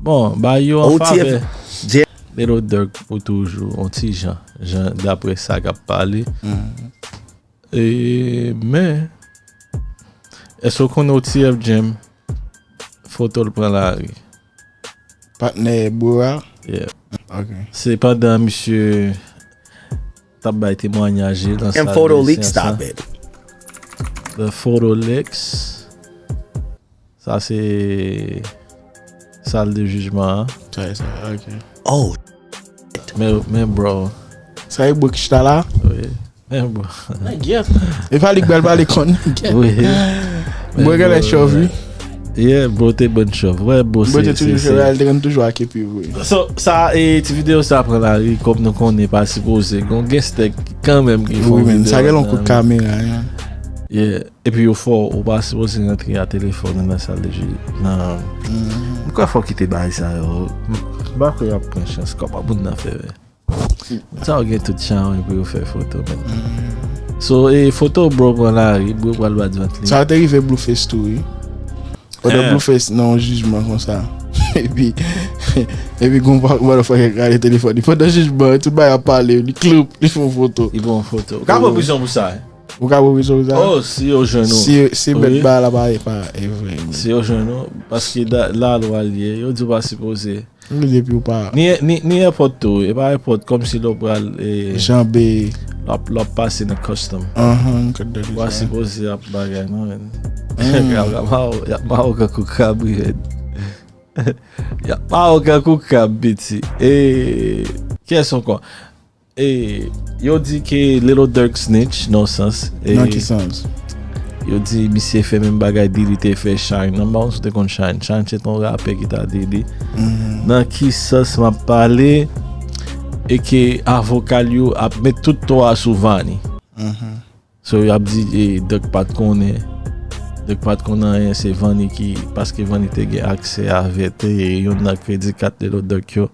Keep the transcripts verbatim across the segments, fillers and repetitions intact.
Bon, ba yo an favè. Lelo Durk pou toujou, on ti jan, jan daprè sa k ap pale. E, men, èske w konnen O T F Jam, foto l pran lari? Patnè bro a? Yeah. Ok. Se pandan misye t ap bay temwayaj li nan sal de jijman. The Photo Leaks. Sa se sal de jijman an. Sa e sa, ok. Oh. Men, men bro. Sa e bro ki chita la? Wi. Men bro. Nèg yè. E pa li k pral pale konn nèg yè. Wi. Bro genlè chòv wi. Yeah, bro te bon chòv. Wè, bro, bro te toujou chòv, li te konn toujou ak epi vre. So, sa, e, ti videyo sa pran lari, kòm nou konnen pa sipoze gon gangstè kanmenm ki fè yon videyo. Wi, men sa gen yon kout kamera, yeah. Yeah. Epi yo fè w, ou pa sipoze rantre a telefòn ou nan sal de jijman. M kwè fò w kite bagay sa yo. M pa kwè y ap pran chans. Kòman moun nan fè, men? Sa yo gen tout chan pou yo fè foto, men. So, e, foto bro pran lari, bro pral bat vant li. Sa te rive Blueface tou, wi. Pandan Blueface nan yon jijman konsa. Epi, epi gon motherfucker k rale telefòn li. Pandan jijman, tout bagay ap pale, li kloup, li fè yon foto. Li pran yon foto. Ou ka pran prizon pou sa, wi. Ou ka pran prizon pou sa? Oh, si yo jwenn ou. Si, si mèt bagay la pa, pa, e vre. Si yo jwenn ou, paske da, lalwa l ye, yo di w pa sipoze. Li depi w pa. Ni, ni, ni airport tou, e pa airport, kòmsi lè w pral, e, janbe. L ap, l ap pase nan custom. Anhan, code de route. Ou pa sipoze ap bagay, non, men. Y ap, y ap mare w kankou krab, wi, men. Y ap mare w kankou krab, piti. E, kiyès ankò? E, yo di ke Lil Durk snitch, nan sans. E, nan ki sans? Yo di misye fè menm bagay Diddy te fè Shyne. Nan, m pa konn si w te konn Shyne. Shyne se te yon rapè ki ta Diddy. Nan ki sans m ap pale? E ke avoka l yo ap met tout tò a sou Vanny. So, y ap di, e, Durk pa t konnen. Durk pa t konn anyen, se Vanny ki, paske Vanny te gen aksè avè, e, youn nan kredi kat Lil Durk yo.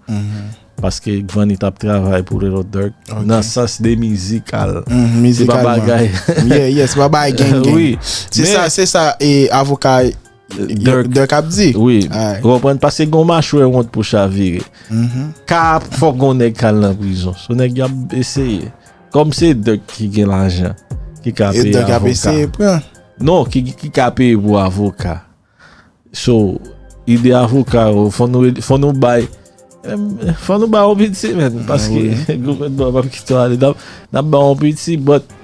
Paske Vanny t ap travay pou Lil Durk. Ok. Nan sans de mizikal. Se pa bagay. Yeah, yeah, se pa bagay gang gang. Wi. Se sa, se sa, e, avoka Durk ap di. Wi. Ou konprann? Paske gon machwè wont pou chavire. Ka fòk gon nèg k al nan prizon. So nèg y ap eseye. Kòm se Durk ki gen lajan, ki ka peye avoka. E Durk ap eseye pran. Non, ki, ki ka peye pou avoka. So, ide avoka yo, fò nou, fò nou bay, em, fò nou bay yon piti, men, paske gouvènman p ap kite w ale. N ap, n ap bay yon piti, but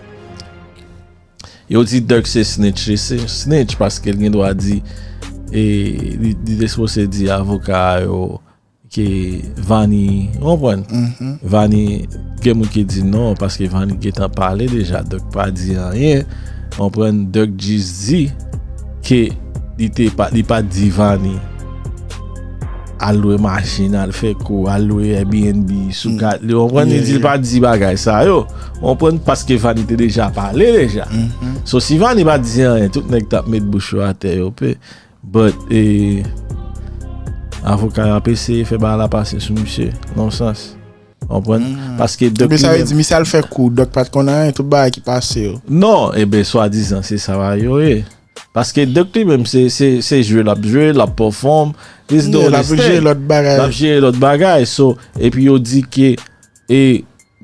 yo di Durk se snitch, li se snitch, paske l gen dwa di, e, li, li te sipoze di avoka yo, ke Vanny, w konprann? Vanny, gen moun ki di non, paske Vanny gentan pale deja, Durk pa di anyen. W konprann? Durk jis di ke li te pa, li pa di Vanny al lwe machin, al fè kou, al lwe Airbnb sou kat li. W konprann? Li di l pa di bagay sa yo. W konprann? Paske Vanny te deja pale deja. So, si Vanny pa t di anyen, tout nèg t ap met bouch yo atè yo pe. But, e, avoka yo ap eseye fè bagay la pase sou misye, nan sans. Konprann? Paske Durk li menm. Ebyen, sa vle di, misye al fè kou, Durk pa t konn anyen, tout bagay ki pase yo. Non, ebyen, swadizan, se sa yo ye. Paske Durk li menm, se, se, se jwe l ap jwe, l ap perform, he's doing his thing. L ap jere lòt bagay. L ap jere lòt bagay. So, epi yo di ke, e,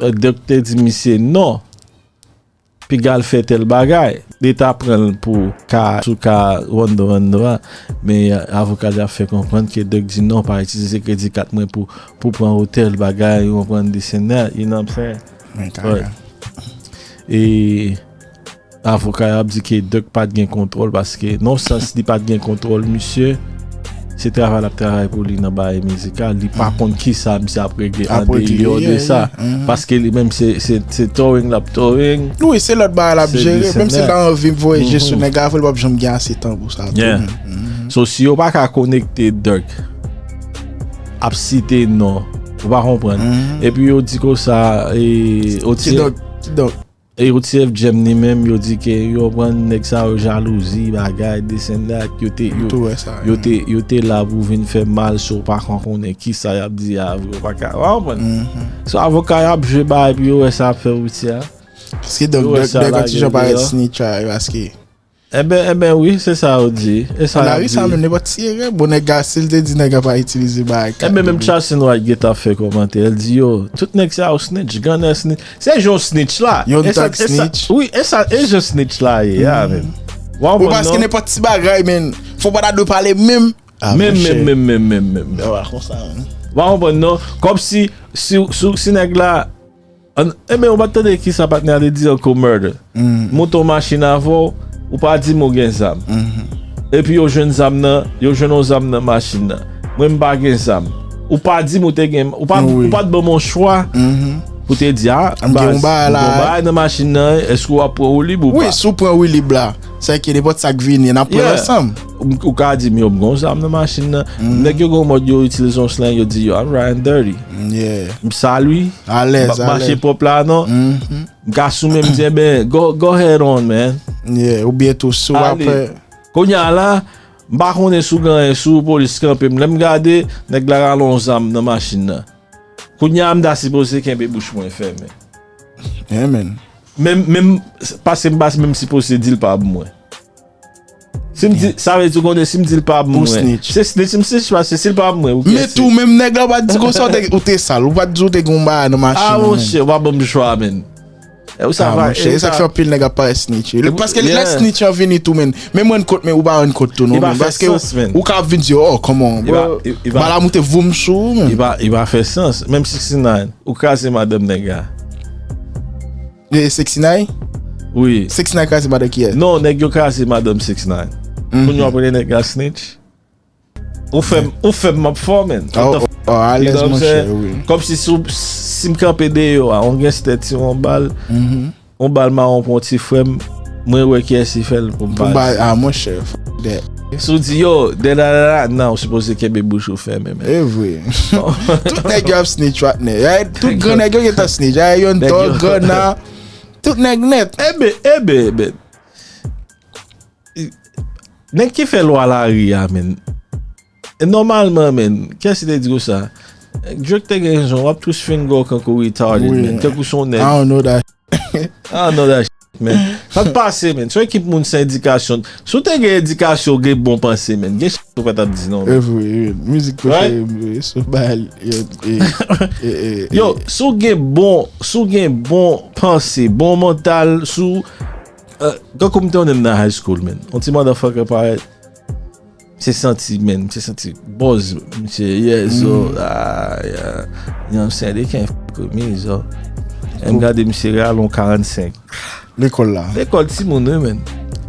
Durk te di misye non. Piga l fè tèl bagay. Li ta pran l pou ka, sou ka Rondo Rondo a, men avoka li ap fè konprann ke Durk di non, pa itilize kredi kat mwen pou, pou pran otèl, bagay, ou konprann, this and that, you know what I'm saying? Men kaka. E avoka yo ap di ke Durk pa t gen kontwòl paske, nan sans li pa t gen kontwòl, misye, se travay l ap travay pou li nan bagay mizikal. Li pa konn kisa misye ap regle andeyò de sa. Paske li menm se, se, se touring l ap touring. Wi, se lòt bagay l ap jere. Menm si l ta anvi voye je sou nèg la, li p ap janm gen ase tan pou sa tou menm. So, si yo pa ka konekte Durk ap site non, ou pa konprann. Epi yo di konsa, e, yo ti... Kidonk, kidonk. E O T F Jam li menm, yo di ke yo pran nèg sa yo jalouzi, bagay, this and that, yo te, yo, yo te, yo te la pou vin fè mal, so w pa ka konnen kisa y ap di a vre, ou pa ka, w pa konprann? So, avoka yo ap jwe bagay pou yo wè sa ap fè Routier a. Paske donk, Dèk, Dèk yon ti jan parèt snitch a, paske Enben, enben wi, se sa yo di. E sa y ap di. Lari sa menm, nenpòt ti erè, bon, nèg la, si l te di nèg la pa itilize bagay. Enben, menm Charleston White gentan ap fè kòmantè. L di, yo, tout nèg sa yo snitch, Gunna snitch. Se jan w snitch la. Young Thug snitch. Wi, e sa, e jan snitch la ye, a, menm. Ou paske nenpòt ti bagay, men, fò w pa ta dwe pale menm. Menm, menm, menm, menm, menm, menm. Ou pa konprann, non? Kòmsi, si, si, si nèg la, An, ebyen, ou pa t tande kisa patnè a te di, Uncle Murder? Monte yon machin avè w, ou pa di m ou gen zam. Epi yo jwenn zam nan, yo jwenn yon zam nan machin nan. Mwen, m pa gen zam. Ou pa di m ou te gen, ou pa, ou pa t ban m yon chwa pou te di, a, baz, m gen yon bagay nan machin nan, èske w ap pran woulib ou pa? Wi, si w pran woulib la, sèke nenpòt sa k vini, n ap pran l ansanm. Ou ka di m, yo, m gen yon zam nan machin nan. Nèg yo gen yon mòd yo itilize yon slang, yo di, yo, I'm riding dirty. M sal wi. Alèz, alèz. M ap mache pwòp la non. M ka soumen m di, enben, go, go ahead on, man. Yeah, oubyen tou, si w ap. Kounye a la, m pa konnen si w gen anyen sou w, polis kanpe m. Lè m gade, nèg la rale yon zam nan machin nan. Kounye a, m ta sipoze kenbe bouch mwen fèmen. Yeah, man. Menm, menm, paske m pa menm sipoze di l pa pou mwen. Si m di, sa vle di w konnen si m di l pa pou mwen. Se snitch, m snitch paske si l pa pou mwen, ou kè se. Men tou, menm nèg la, ou pa t di konsa, ou te, ou te sal, ou pa t di w te gen yon bagay nan machin ou, menm. A, monchè, ou pa ban m chwa, menn. E ou sa va, monchè, e sa k fè anpil nèg ap parèt snitch. Paske lè snitch an vini tou, menn, menm rann kont, men ou pa rann kont tou, non, menn. Paske ou ka ap vin di, oh, kòman, bro, bal la moute voum sou ou, menn. E pa, e pa fè sans. Menm sixty nine, ou kraze madanm nèg la. E sixty nine? Wi. Sixty nine kraze madan kiyès? Non, nèg yo kraze madanm sixty nine. Kounye a w ap rele nèg la snitch? Ou fè m, ou fè m ap fò, menn. Oh, oh, alèz, monchè, wi. Kòmsi si, si m kanpe deyò a, yon genstè tire yon bal, yon bal mawon pou yon ti frè m, mwen wè kiyès ki fè l pou m pa di. Ah, monchè, fuck that. Si w di, yo, dèdadada, nan, ou sipoze kenbe bouch ou fèmen, menn. E vre. Tout nèg yo ap snitch, patnè. Tout gran nèg yo gentan snitch. Ay, Young Thug, Gunna. Tout nèg nèt. Eben, eben, eben. Nèg ki fè lwa lari a, menn. E nòmalman, menn, kiyès ki te di w sa? Drake te gen rezon, w ap twist finger w kankou retarded, menn. Kankou se yon nèg. I don't know that shit, man. Sa k pase, menn? Se yon ekip moun san edikasyon. Si w te gen edikasyon, w gen bon panse, menn. Gen shit ou pa t ap di, non, menn. E vre, wi. Mizik prefere m, wi. Sou bal, yo, e, e, e, e. Yo, si w gen bon, si w gen bon panse, bon mantal, si w, eh, kankou m te konnen m nan high school, menn. Yon ti motherfucker parèt, misye santi, menn, misye santi buzz, misye, yeah, so, ah, yeah. You know what I'm saying? They can't fuck with me, so. E m gade misye rale yon karannsenk. Lekòl la. Lekòl timoun, wi, menn.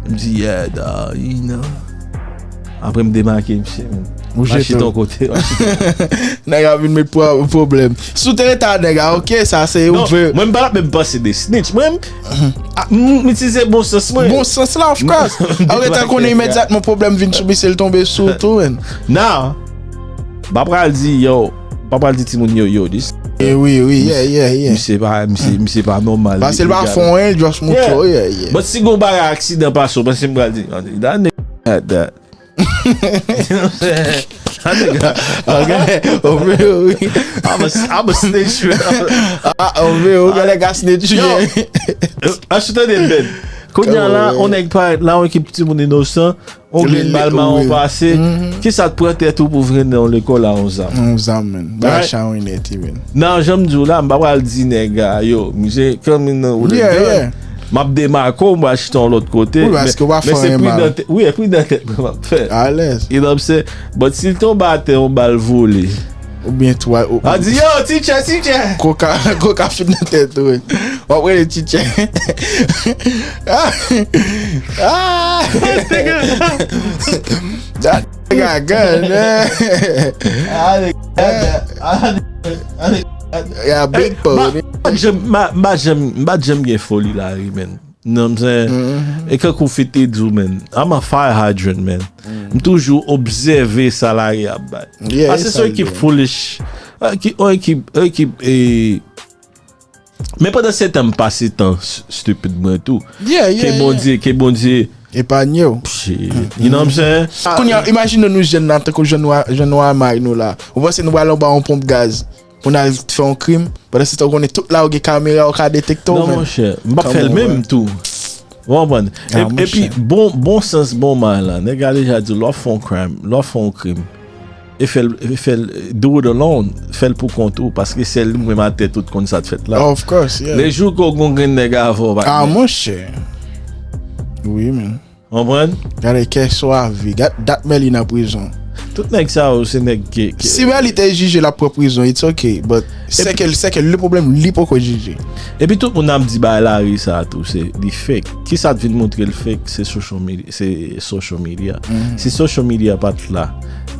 M di, yeah, dawg, you know. Apre m demake misye, menn. M al chita yon kote. Nèg la vin met pwoblèm. Si w te rete a nèg la, ok, sa se ouvè. Mwen, m pa t ap menm panse de snitch. Mwen, m, a, m, m itilize bon sans mwen. Bon sans la, of course. Ou gentan konnen imedyatman pwoblèm vin sou misye, l tonbe sou ou tou, menn. Now, m pa pral di, yo, m pa pral di timoun yo, yo, this. E wi, wi, yeah, yeah, yeah. Misye pa, misye, misye pa nòmal. Paske l pa fè anyen, l just moutre w, yeah, yeah. But si gon bagay aksidan pase w, paske m pral di, that nigga had that. You know what I'm saying? That nigga, okay, okay, wi. I'm a, I'm a snitch, man. Ah, okay, ou genlè ka snitch, yeah. Achte de bed. Kounye a la, on nèg parèt la, on ekip timoun inosan, on gen bal mawon pase. Kisa k pran tèt ou pou vin nan yon lekòl a yon zam? Yon zam, menn. Bagay chawony nèt, wi, menn. Nan, jan m di w la, m pa pral di nèg a, yo, misye kanmenm nan ou le gun. M ap demake w, m pral chita yon lòt kote. Wi, paske w pa fè anyen mal. Wi, e pridan tèt mwen m ap fè. Alèz. You know what I'm saying? But si l tonbe atè, yon bal vole. Oubyen tou, a di, yo, teacher, teacher! Koka, koka fin nan tèt ou, wi. W ap rele teacher. Ah! Ah! That nigga got gun, man. Yeah, big pole. M pa janm, m pa janm gen foli lari, menn. You know what I'm saying? E kankou Fifty te di w, menn. I'm a fire hydrant, menn. M toujou obsève sa lari ap bay. Paske se yon ekip foolish. Yon ekip, yon ekip, e, men pandan se tan, m pase tan stupid mwen tou. Ke Bondye, ke Bondye epanye w. You know what I'm saying? Kounye a, imajine nou jèn la, tankou jèn nwa, jèn nwa may nou la. Ou panse nou pral anba yon ponp gaz pou n al fè yon krim? Pandan se tan, ou konnen tout la ou gen kamera, ou ka detekte w menm. Non, monchè, m p ap fè l menm tou. Ou konprann? Epi bon, bon sans, bon mal la, nèg la deja di lè w fè yon krim, lè w fè yon krim, e fè l, e fè l, do it alone, fè l pou kont ou, paske sèl ou menm atè tout konn sa t fèt la. Of course, yeah. Le jou ke w gon grenn nèg avè w, patnè. Ah, monchè. Wi, men. Konprann? Gade kè swavi. Gad dat Mèli nan prizon. Tout nèg sa yo, se nèg ki, ki... Si Mèli te jije, l ap pran prizon, it's okay. But se ke, se ke le pwoblèm, li poko jije. Epi tout moun ap di bagay lari sa tou, se li fake. Kisa t vin montre l fake? Se social media, se social media. Si social media pa t la,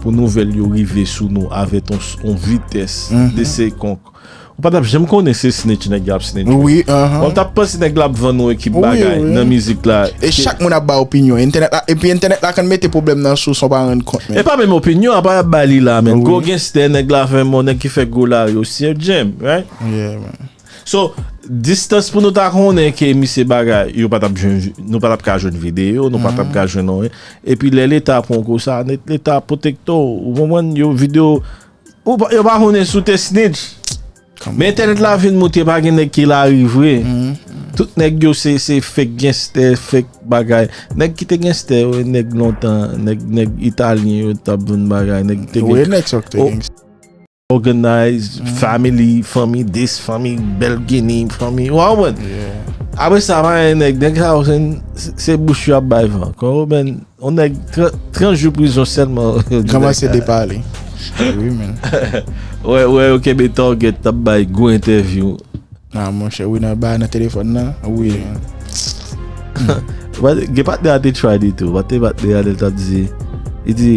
pou nouvèl yo rive sou nou avèk yon, yon vitès de sekonk, ou pa t ap janm konnen se snitch nèg la ap snitch. Wi, anhan. Ou t ap panse nèg la ap vann yon ekip bagay nan mizik la. E chak moun ap bay opinyon. Entènèt la, epi entènèt la konn mete pwoblèm nan sou w san w pa rann kont, men. E pa menm opinyon, apa y ap bay li la, men. Gwo genstè, nèg la fè mò, nèg ki fè gwo lari osi, Jam, right? Yeah, man. So, distans pou nou ta konnen ke misye bagay, yo pa t ap jwenn, nou pa t ap ka jwenn videyo, nou pa t ap ka jwenn anyen. Epi lè Leta pran kou sa, Leta pwotekte w, ou konprann, yo videyo, ou pa, yo pa konnen si w te snitch. Men entènèt la vin montre pa gen nèg ki lari vre. Tout nèg yo se, se fake genstè, fake bagay. Nèg ki te genstè yo, nèg lontan, nèg, nèg italyen yo t ap vann bagay, nèg ki te gen... Wi, nèg sa yo ki te genstè. Organize, family, fanmi, this, fanmi, bèl gini, fanmi, w konprann? Apre sa, pa gen nèg, nèg sa yo se, se bouch yo ap bay van. Kòman, yon nèg trant, trant jou prizon sèlman. Kòmanse depale. Wi, men. Wè, wè, yo kenbe Target, t ap bay gwo entèvyou. Ah, monchè, wi, nan ba nan telefòn nan. Wi, men. Gen patnè a te try li tou. Patnè, patnè a, li t ap di, li di,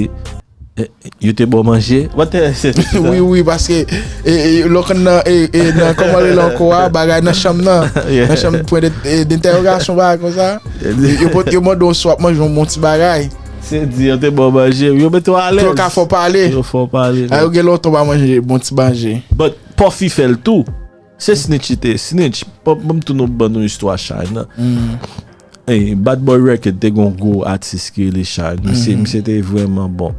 "Eh, yo te ba w manje?" What the hell, se sa? Wi, wi, paske, e, e, lè w konn nan, e, e, nan, kòman li la ankò a, bagay nan chanm nan. Nan chanm pwen de, e, dentèwogasyon, bagay konsa. Yo pot, yo mande w si w ap manje yon bon ti bagay. Se di, yo te ba w manje, yo mete w alèz. Pou yo ka fè w pale. Yo fè w pale. A, yo gen lontan w pa manje bon ti manje. But Puffy fè l tou. Se snitch li te snitch. Ban m tou nou ban nou istwa Shine nan. Ey, Bad Boy Record te gon gwo atis ki rele Shine. Misye, misye te vrèman bon.